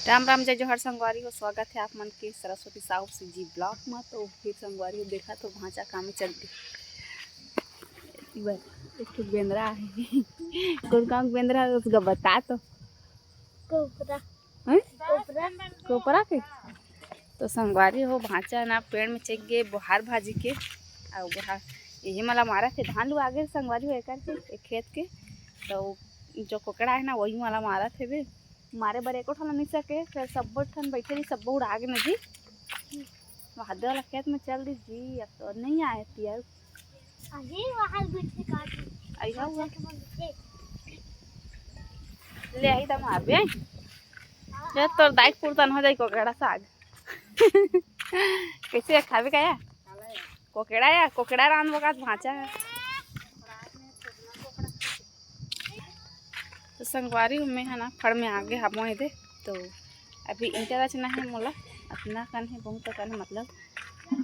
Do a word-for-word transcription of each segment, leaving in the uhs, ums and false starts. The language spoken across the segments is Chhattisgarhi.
राम राम, जय जोहार संगवारी हो, स्वागत हे आप मन के सरस्वती साहू जी vlog म। तो फिर संगवारी हो, देखा तो भांचा काम में चल दी। बस एक ठो बेंदरा हे। कोन काम के बेंदरा हे, उसका बता तो। कोपरा। हैं? कोपरा। कोपरा के? तो संगवारी हो, भांचा ना पेड़ में चढ़ गे बोहार भाजी के, अउ बोहार यही मला मारत हे। धान लुआ गे संगवारी हो एकर के, एक खेत के। तो जो कोकड़ा हे ना, वही मला मारत हे बे। मारे बर एको ठन नइ सके, फिर सब्बो ठन बैठे रही, सब्बो उड़ा गे नदी। वहादे वाला खेत में चल दी जी, अब तो नहीं आए तिया। अरे, वहाँ बैठ के काट ली। अइहा हुआ। ले आई त मारबे। हाँ, ले तोर दाई के पुरतन हो जाई कोकड़ा साग। कैसे खाबे का या? कोकड़ा या, कोकड़ा रांधबो का भांचा हे। तो संगवारी हो, मैं हा ना फड़ में आगे हाबो एदे। तो अभी ईंटा रचना हे मोला, अतना कन हे, बहुत कन हे, मतलब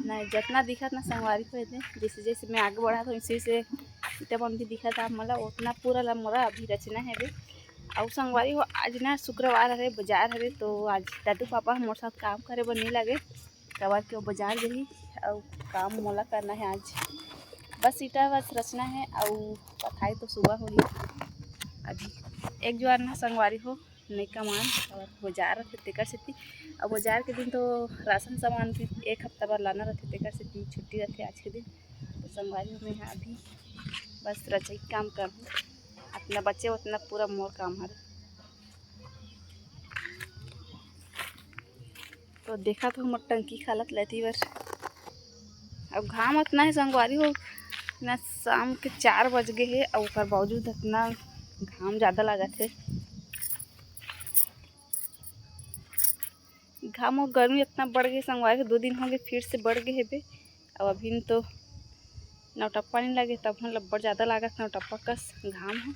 ना, जतना दिखत ना संगवारी हो एदे, जैसे जैसे मैं आगे बढ़त हों, वैसे वैसे ईंटा मन भी दिखत हे मोला, ओतना पूरा ला मोला अभी रचना हे बे। अउ संगवारी हो, आज ना शुक्रवार हरे, बाजार हरे, तो आज दादू पापा ह मोर साथ काम करे बर नइ लागे, काबर के वो बाजार जही अउ काम मोला करना हे आज। बस ईंटा बस रचना हे, अउ पथाई तो सुबह होही। अभी एक जुआर ना संगवारी हो, नइ कमान, अउ बाजार रथे तेकर सेती, अउ बाजार के दिन तो राशन सामान भी एक हफ्ता बर लाना रथे, तेकर सेती छुट्टी रथे आज के दिन। तो संगवारी हो, मैं हा अभी बस रचई के काम करहूँ, अतना बचे ओतना पूरा मोर काम हरे। तो देखा तो हमर टंकी खालत लेती बर। अब घाम अतना हे संगवारी हो, ना शाम के चार बज गे हे, अउ ओकर बावजूद अतना घाम ज़्यादा लागत हे। घाम अउ गर्मी अतना बढ़ गे संगवारी हो, दो दिन हो गे फिर से बढ़ गे हे बे। अउ अभी तो नौटप्पा नइ लगे, तब हम लब्बड़ ज़्यादा लागत नौटप्पा कस घाम ह।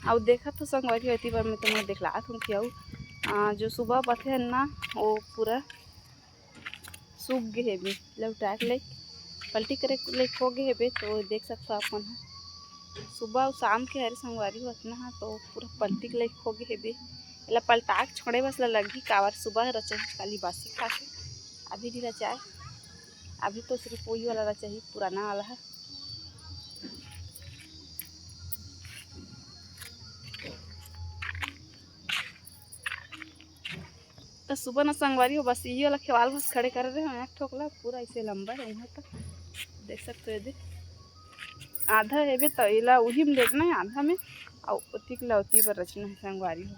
अउ देखा तो संगवारी हो, एती बर मैं तुम्हें दिखलात हूँ कि अउ, आ, जो सुबह बथे ना, वो पूरा सूख गे हे बे, लौटाए के लायक, पलटी करे के लायक हो गे हे बे। तो देख सकथो आप मन ह, सुबह अउ शाम के हरे संगवारी हो अतना ह, तो पूरा पलटी के लायक हो गे हे बे। एला पलटा के छोड़े बस ला लगही, काबर सुबह रचही काली बासी खा के, अभी नइ रचाए। अभी तो सिर्फ वही वाला रचही, पुराना वाला ह। तो सुबह ना संगवारी हो, बस इही वाला खेवाल बस खड़े करे रहे हो, एक ठोकला पूरा ऐसे लंबा रहे, वहाँ तक देख सकते हो। एदे आधा हेबे, तो एला उही में देखना है, आधा में, अउ ओतिक ला ओती बर रचना है संगवारी हो।